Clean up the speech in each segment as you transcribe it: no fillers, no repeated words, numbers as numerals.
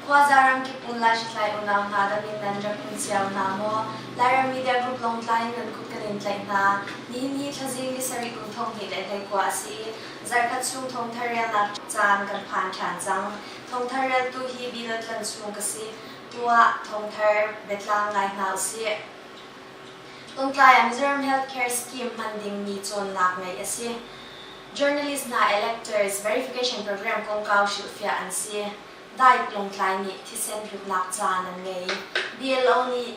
Khuaza ramkip um Laihritlai unau hna dam in nan rak um cio hna maw? Lairam Media Group Lawngtlai in nan kut kan in tlaih hna. Nihin hi thlazing ni sarih kum 2021 a si i zarhkhat chung thawngthar relnak caan kan phan ṭhan cang. Thawngthar reltu hi Bilot Tlan Chung ka si. Tuah thawngthar biatlang ngai hna usih. Lawngtlai ah Mizoram Healthcare Scheme hman dingmi cawnnak ngeih a si. Journalist hna electors verification program kongkau hrilhfiah an si. Dait Lawngtlai nih thisen hlutnak caan an ngei. BLO nih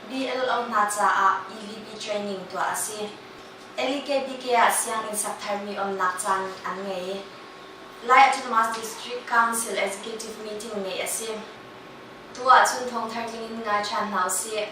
BLO hna caah EVP training tuah a si. LEKBK ah sianginn sak tharmi onnak caan an ngei. Lai Autonomous District Council Executive Meeting ngeih a si. Tu ahcun thawngthar tling in ngai ṭhan hna usih.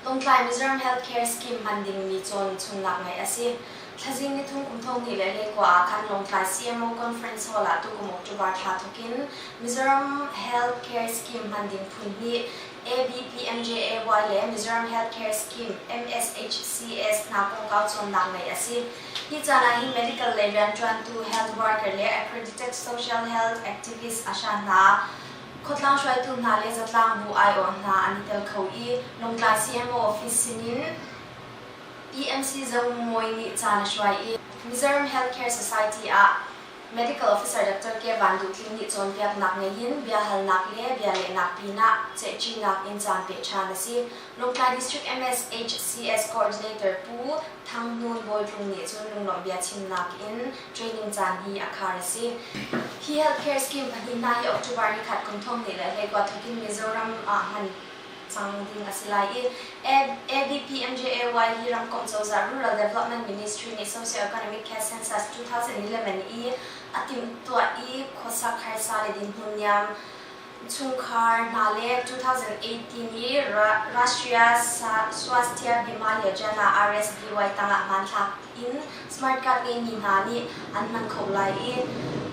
Lawngtlai Mizoram Healthcare Scheme hman dingmi cawn chungnak ngeih a si. Thlazing nithum kum 2022 ah khan Lawngtlai CMO Conference Hall ah tukum October thla thawkin Mizoram Healthcare Scheme hman ding phun hnih ABPMJAY le Mizoram Healthcare Scheme MSHCS hna kongkau cawnnak ngeih a si. Hi caan ah hin medical lei rianṭuantu health worker le accredited social health activist asha hna Khuatlang hruaitu hna le zatlang bu aiawh hna an i tel kho i Lawngtlai CMO office sinin EMC Zomawi nih caan a hruai i Mizoram Healthcare Society ah Medical Officer Doctor K. Van Duh Tling nih cawnpiaknak ngeiin biahalnak le bialehnak pinah ceihṭinak in caan peh ṭhan a si. Lawngtlai District MSHCS Coordinator Pu Thang Hnun Bawi Tlung nih cun lunglawmh biachimnak in training caan hi a khar a si. Hi healthcare scheme pahnih hna hi October nikhat kum 2021 thawkin Mizoram ah hman cang ding a si lai i ABPMJAY hi ramkomh cozah Rural Development Ministry nih Socio-Economic Cash Census 2011 i a timhtuah i khuasak harsa le dinhmun niam chungkhar hna le 2018 i Rashtriya Swasthya Bima Yojana RSBY tangah hmanthlak in smart card ngeimi hna nih an hman kho lai i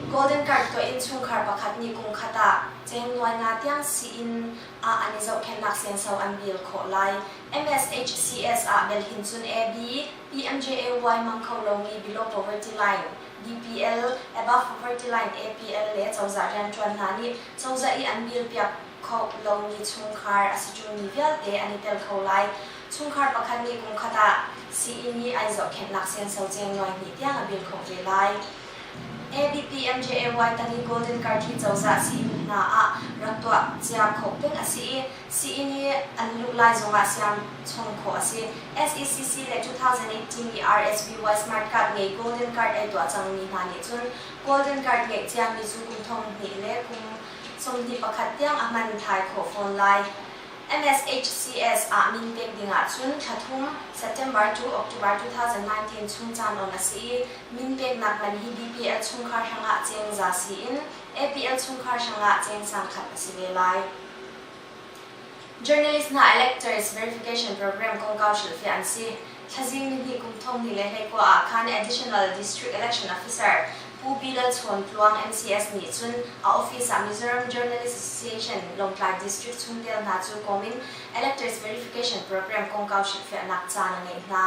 Golden Card tuah in chungkhar pakhat nih kum khat ah cheng nuai nga tiang sii-inn ah an i zohkhenhnak senso an bil khawh lai. MSHCS ah bel hin cun AB, PMJAY hmang kho lomi below poverty line, BPL, above poverty line APL le cozah rianṭuan hna nih cozah i an bil piak kho lomi chungkhar a si ṭungmi vialte an i tel kho lai. Chungkhar pakhat nih kum khat ah sii nih ai zohkhenhnak senso cheng nuai hnih tiang a bil khawh ve lai. ABPMJAY tang i Golden Card hi cozah sii hna ah rak tuah cia khawh peng a si i sii nih an luh lai zongah siam chom khawh a si. SECC le 2018 i RSBY Smart Card ngei Golden Card ai tuah cangmi hna nih cun Golden Card ngeih ciami cu kum thong hnih le kum 21 tiang a hman thai khawh fawn lai. MSHCS ah min pek ding ahcun thla thum, September to October 2019 chung caan on a si i min peknak man hi BPL chungkhar hrangah cheng za si in APL chungkhar hrangah cheng sang khat a si ve lai. Journalist hna Electors Verification Program kongkau hrilhfiah an si. Thlazing nihnih kum thong hnih le hleikua ah khan Additional District Election Officer Pu Bilal Chawn Tluang MCS nih cun a office ah Mizoram Journalist Association Lawngtlai District chungtel hna cu kawm in Electors Verification Program kongkau hrilhfiahnak caan a ngeih hna.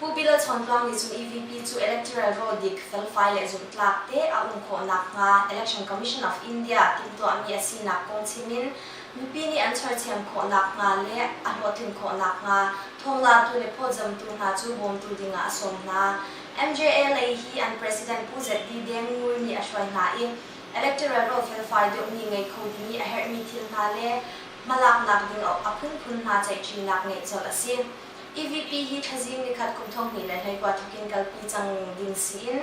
Pu Bilal Chawn Tluang nih cun EVP cu electoral roll dik felfai le zumhtlak te a um khawh nakhnga Election Commission of India timhtuahmi a sinak kong chim in mipi nih an cherchiam khawh nakhnga le a hlawhtlin khawh nakhnga thawnglatu le phawtzamtu hna cu bawmtu dingah a sawm hna. MJA lei hi an president Pu ZD Deng Ngur nih a hruai hna i electoral roll felfai deuhmi ngei kho ding i a herhmi thil hna le hmalaknak ding a phunphun hna ceihṭinak ngeih colh a si. EVP hi thlazing nikhat kum 2021 thawkin kalpi cang ding siin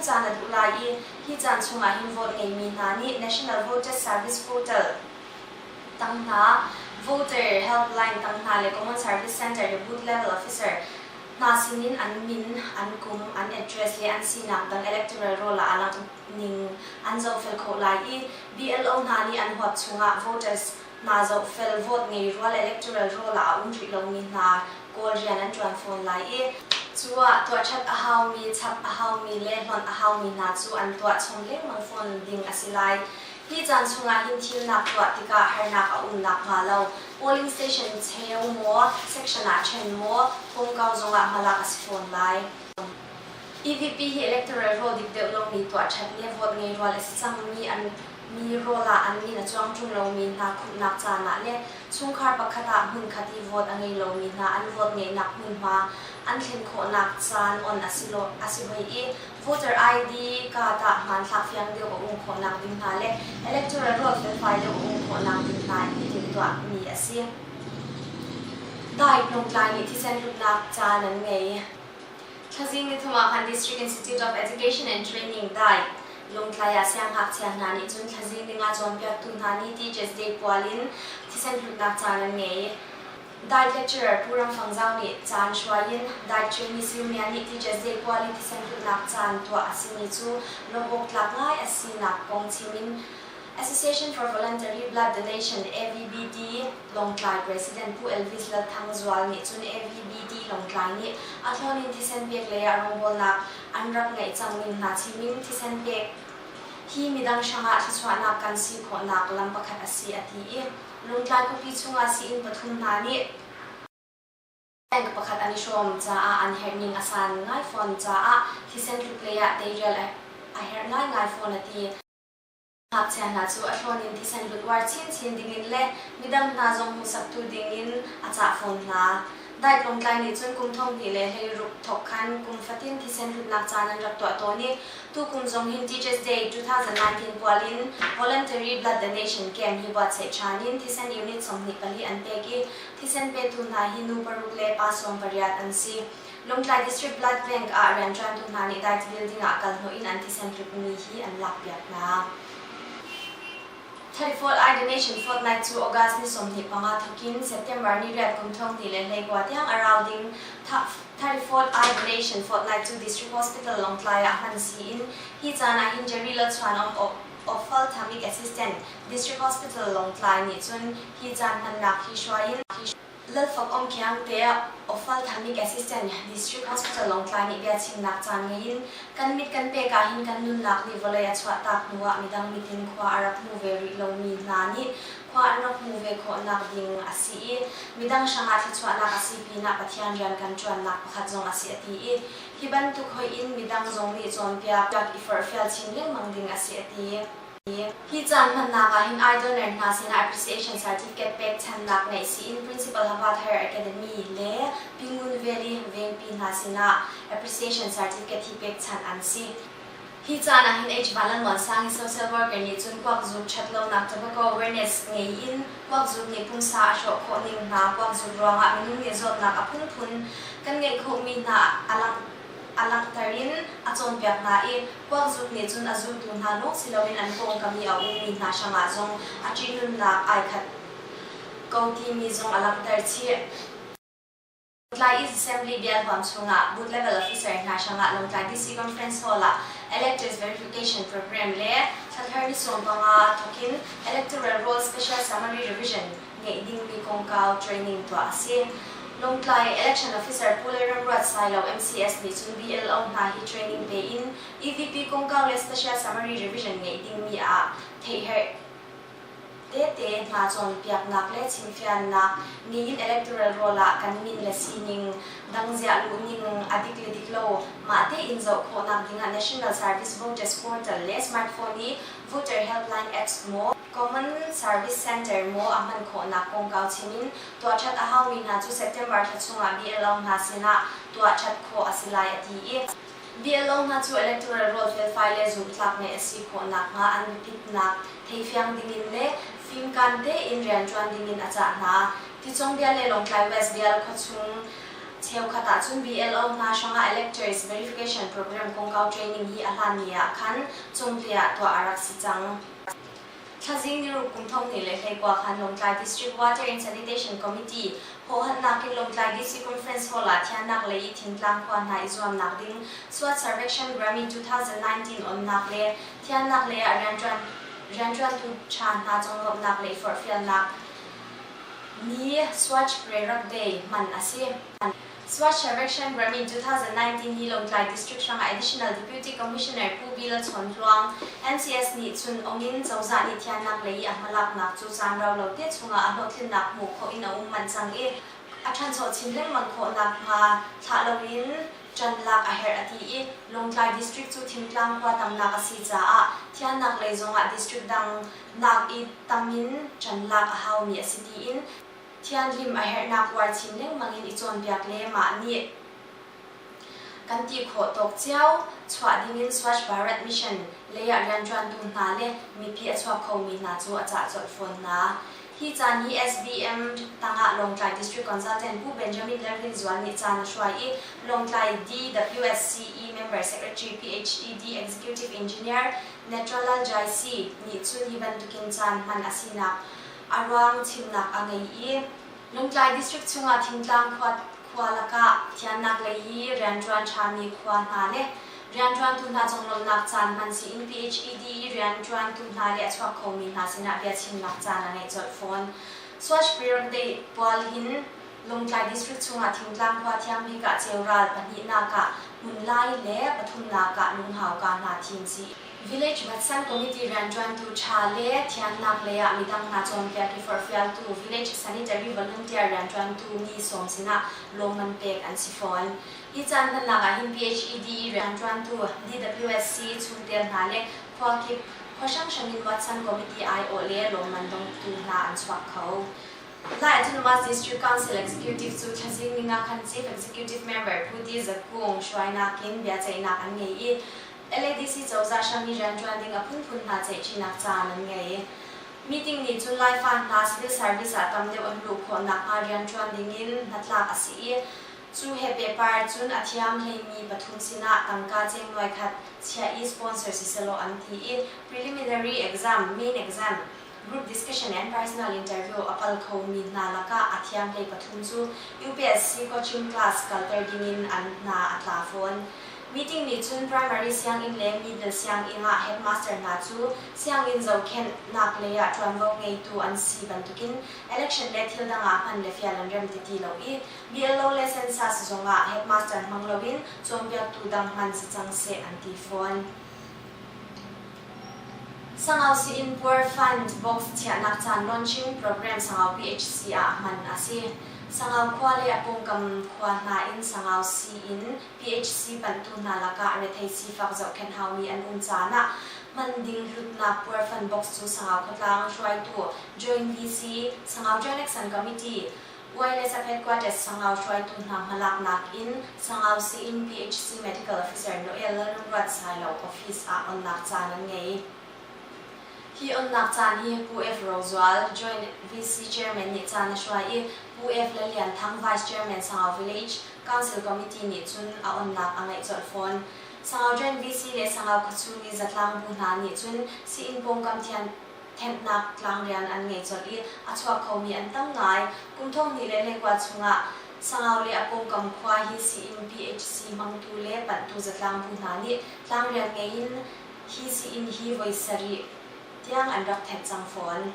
caan a duh lai i hi caan chungah hin vote ngeimi hna nih National Voters Service Portal tang hna, Voter Helpline tang hna le Common Service Center le Booth Level Officer hna sinin an min, an kum, an address le an sinak dang electoral roll ah a langh ning an zohfel khawh lai i BLO hna nih an huap chungah voters hna zohfel vote ngei rual electoral roll ah a um rih lomi hna kawl rian an ṭuan fawn lai i cu ah tuahṭhat a haumi, chap a haumi le hlonh a haumi hna cu an tuah chom lengmang fawn ding a si lai. Hi caan chungah hin thilnak tuah tikah harnak a um nakhnga lo polling station cheu maw, section ah ṭhen maw, kongkau zongah hmalak a si fawn lai. EVP hi electoral roll dik deuh lomi tuahṭhat le vote ngei rual a si cangmi an. mi rawl ah an min a cuang ṭung lomi hna khumhnak caan ah le chungkhar pakhat ah hmunkhat i vote a ngei lomi hna an vote ngeihnak hmunhma an thlen khawhnak caan on a si hoi i voter ID card ah hmanthlak fiang deuh a um khawhnak ding hna le electoral roll felfai deuh a um khawhnak ding hna i timhtuahmi a si. Dai Lawngtlai nih thisen hlutnak caan an ngei. Thlazing nithum ah khan District Institute of Education and Training DAI Lawngtlai ah siangngakchia hna nih cun thlazing ninga cawnpiaktu hna nih Teachers Day pual in thisen hlutnak caan an ngei. DAI lecturer Pu Ram Fang Zau nih caan hruai in DAI trainee Siu Mia nih Teachers Day pual i thisen hlutnak caan tuah a simi cu lawmh awk tlak ngai a sinak kong chim in Association for Voluntary Blood Donation AVBD Lawngtlai President Pu Elvis Lalthangzual nih cun AVBD Lawngtlai nih a thlawn in thisen pek lei ah rawngbawlnak an rak ngeih cang ning hna chim in thisen pek hi midang hrangah thluachuahnak kan si khawhnak lam pakhat a si a ti i Lawngtlai khuapi chungah sii-inn pathum hna nih Bank pakhat an i hrawm caah an herhning a san ngai fawn caah thisen tluk lei ah teirial a herh ngaingai fawn a ti. Ngakchia hna cu a thlawn in thisen hlut uar chinchin dingin le midang hna zong hmuhsaktu dingin a cah fawn hna. Dait Lawngtlai nih cun kum 2016 thawk khan kum fatin thisen hlutnak caan an rak tuah tawn i tukum zong hin Teachers Day 2019 pual in Voluntary Blood Donation Camp hi buatsaih ṭhan in thisen unit 24 an pek i thisen petu hna hi nu paruk le pa 18 an si. Lawngtlai District Blood Bank ah rianṭuantu hna nih Diet Building ah kal hnawh in an thisen tlukmi hi an lakpiak hna. 34 Eye Donation Fortnight cu August ni 25 thawkin September ni riat kum 2019 tiang a rau ding. 34 Eye Donation Fortnight cu District Hospital Lawngtlai ah hman si in hi caan ah hin Jerry Lalchhuanom Ophthalmic Assistant District Hospital Lawngtlai nih cun hi caan hmannak hi hruai in Lalfak Om Khiangte, Ophthalmic Assistant, District Hospital Lawngtlai nih biachimnak caan ngei in kan mit kan pek ahhin kan nunnak nih vawlei a chuahtak hnu ah midang mit in khua a rak hmu ve rih lomi hna nih khua an rak hmu ve khawhnak ding a si i midang hrangah thluachuahnak a si pinah Pathian rian kan ṭuannak pakhat zong a si a ti i hi bantuk hoih in midang zong nih cawnpiak i forhfial chin lengmang ding a si a ti. Hi caan hmannak ah hin idolner hna sinah appreciation certificate pekchanhnak ngeih si in Principal Harvard Higher Academy le Pingun Valley vengpi hna sinah appreciation certificate hi pekchanh an si. Hi caan ah hin H. Vanlalmuansang hi social worker nih cun kuakzuk ṭhatlonak tobacco awareness ngei in kuakzuk nih pumsa a hrawh khawh ning hna, kuakzuk ruangah minung nih zawtnak a phunphun kan ngeih khawhmi hna a langh a langhter in a cawnpiak hna i kuakzuk nih cun a zultu hna lawng si loin an pawngkam i a ummi hna hrangah zong a ṭihnunnak ai khat ko timi zong a langhter chih. Lawngtlai East Assembly biahuam chungah booth level officer hna hrangah Lawngtlai DC Conference Hall ah Electors Verification Program le thlathar ni 15 thawkin Electoral Roll Special Summary Revision ngeih dingmi kongkau training tuah a si. Lawngtlai Election Officer Pu Lalramruat Sailo MCS nih cun BLO hna hi training pe in EVP kongkau le Special Summary Revision ngeih dingmi ah theihherh tete hna cawnpiaknak le chimfiannak nihin electoral roll ah kan min le sining dang ziah luhning a dik le dik lo mah tein zoh khawhnak dingah National Service Voters Portal le smartphone i Voter Helpline apps maw Common Service Center maw a hman khawhnak kongkau chim in tuahṭhat a haumi hna cu September thla chungah BLO hna sinah tuahṭhat khawh a si lai a ti i BLO hna cu electoral roll felfai le zumhtlak ngeih a si khawh nakhnga an biapitnak theifiang dingin le fimkaan tein rianṭuan dingin a cah hna. Ticung bial le Lawngtlai West bial khuachung cheukhat ahcun BLO hna hrangah Electors Verification Program kongkau training hi a hlan ni ah khan cungli ah tuah a rak si cang. Thlazing niruk kum 2019 khan Lawngtlai District Water and Sanitation Committee hawhannak in Lawngtlai DC Conference Hall ah thiannak lei i thingtlang khua hna i zuamnak ding Swat Survekshan Grammy 2019 onnak le thiannak lei ah rianṭuan rianṭuantu ṭha hna conglawmhnak le i forhfialnak ni Swachh Prerak Day hman a si. Swachh Survekshan Gramin 2019 hi Lawngtlai District hrangah Additional Deputy Commissioner Pu Bill Chawn Tluang, MCS nih cun ong in cozah nih thiannak lei i a hmalaknak cu caan rau lo te chungah a hlawhtlinnak hmuh khawh in a um manh cang i a ṭhancho chin lengmang khawh nakhnga thlah loin. Ṭan lak a herh a ti i Lawngtlai District cu thingtlang khua tamnak a si caah thiannak lei zongah district dang nak i tam in ṭan lak a haumi a si tiin thianhlim a herhnak uar chin lengmang in i cawnpiak le mah nih kan ti khawh tawk cio chuah dingin Swachh Bharat Mission lei ah rianṭuantu hna le mipi a chuak khomi hna cu a cah colh fawn hna. Hi caan hi SBM tangah Lawngtlai District Consultant Pu Benjamin Lalrinzual nih caan a hruai i Lawngtlai DWSCE Member Secretary PHED Executive Engineer Netralal Jaisi nih cun hi bantukin caan hman a sinak a ruang chimnak a ngei i Lawngtlai District chungah thingtlang khua khua lakah thiannak lei hi rianṭuan ṭhami khua hna le rianṭuantu hna conglawmhnak caan hman siin PHED i rianṭuantu hna le a chuak khomi hna sinah biachimnak caan a ngeih colh fawn. Swachh Bharat Day pual hin Lawngtlai District chungah thingtlang khua thiangbik ah Ceural pahnihnak ah Hmunlai le pathumnak ah Lunghauka hna thim si. Village Vatsan Committee rianṭuantu ṭha le thiannak lei ah midang hna cawnpiak i forhfialtu Village Sanitary Volunteer rianṭuantu mi sawm sinah lawmman pek an si fawn. Hi caan hmannak ah hin PHED i rianṭuantu DWSC chungtel hna le khua kip khua hranghrang in Watsan Committee aiawh le lawmman dongtu hna an chuak kho. Lai Autonomous District Council Executive cu thlazing ninga khan Chief Executive Member Pu Di Za Kung hruainak in biaceihnak an ngei i LADC cozah hram i rianṭuan ding a phunphun hna ceihṭinak caan an ngei. Meeting nih cun Laifa hna civil service ah tam deuh an luh khawh nakhnga rianṭuan dingin hnatlak a si i cu he pehpar cun a thiam hleimi pathum sinah tangka cheng nuai khat chiah i sponsor sisehlaw an ti i preliminary exam, main exam, group discussion and personal interview a kal khomi hna lakah a thiam hlei pathum cu UPSC coaching class kalter dingin an hna a tla fawn. Meeting nih cun primary sianginn le middle sianginn ah headmaster hna cu sianginn zohkhenhnak lei ah ṭuanvo ngeitu an si bantukin election le thil dang ah hman le fial an rem ti ti lo i BLO le census zongah headmaster hmang loin cawnpiaktu dang hman si cang seh an ti fawn. Sangau Sii-inn Poor Fund box chiahnak caan launching program Sangau PHC ah hman a si. Sangau khua le a pawngkam khua hna in Sangau sii-inn PHC panhtu hna lakah rethei sifak zohkhenh haumi an um caan ah hman ding hlutnak Poor Fund box cu Sangau khuatlang hruaitu Joint VC, Sangau Joint Action Committee, Wireless Headquarters Sangau hruaitu hna hmalaknak in Sangau Sii-inn PHC Medical Officer Noel Lalrungruat Sailo office ah onnak caan an ngei. Hi onnak caan hi Pu F. Rozual, Joint VC Chairman nih caan a hruai i Pu F. Lalian Thang, Vice Chairman Sangau Village Council Committee nih cun a onnak a ngeih colh fawn. Sangau Joint VC le Sangau khuachung i zatlang bu hna nih cun sii-inn pawngkam thian thenhnak tlangrian an ngei colh i a chuak khomi an tam ngai. Kum 2021 chungah Sangau le a pawngkam khua hi sii-inn PHC hmangtu le panhtu zatlangbu hna nih tlangrian ngei in hi sii-inn hi voi sarih tiang an rak thenh cang fawn.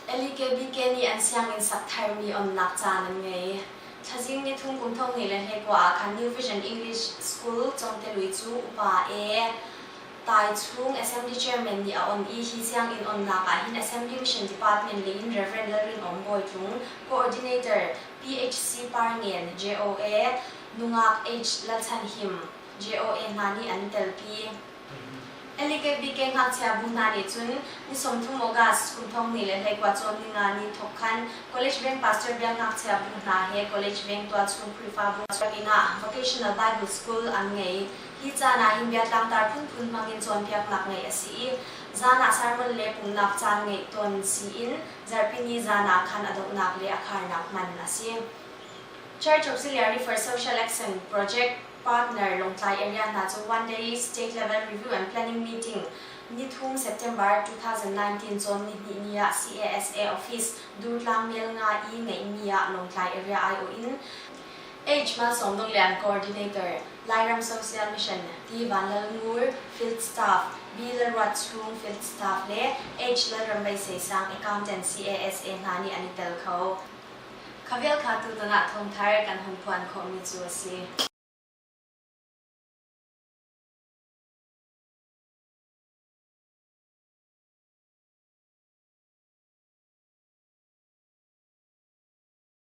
LEKBK nih an sianginn sak tharmi onnak caan an ngei. Thlazing nithum kum 2019 ah khan New Vision English School Congtelui cu upa E. Tai chung Assembly Chairman nih a on i hi sianginn onnak ah hin Assembly Mission Department lei in Rev. Lalrinawm Bawitlung, Coordinator, PHC Parngen, JOA, Nungak H. Lalchanhim, JOA hna nih an telpi. LEKBK ngakchia bu hna nih cun ni 30 August kum 2021 cawn ninga ni thawk khan College Veng Pastor Biak ngakchia bu hna he College Veng tualchung Khrihfabu inn ah Vocational Bible School an ngei. Hi caan ah hin biatlangtar phunphun hmangin cawnpiaknak ngeih a si i zan ah sermon le pumhnak caan ngeih tawn si in zarhpini zan ah khan a donghnak le a kharnak hman a si. Church Auxiliary for Social Action Project partner Lawngtlai area hna cu one day state level review and planning meeting nithum September 2019 cawn nihnih ni ah CASA office Durtlang mel nga i ngeihmi ah Lawngtlai area aiawh in H. Malsawmdonglian Coordinator, Lairam Social Mission, T. Vanlal Ngur, Field Staff, B. Lalruat Chung, Field Staff le H. Lalramveiseisang, Accountant, CASA hna nih an i tel kho. Kha vial kha tutan ah thawngthar kan hun phuan khawhmi cu a si.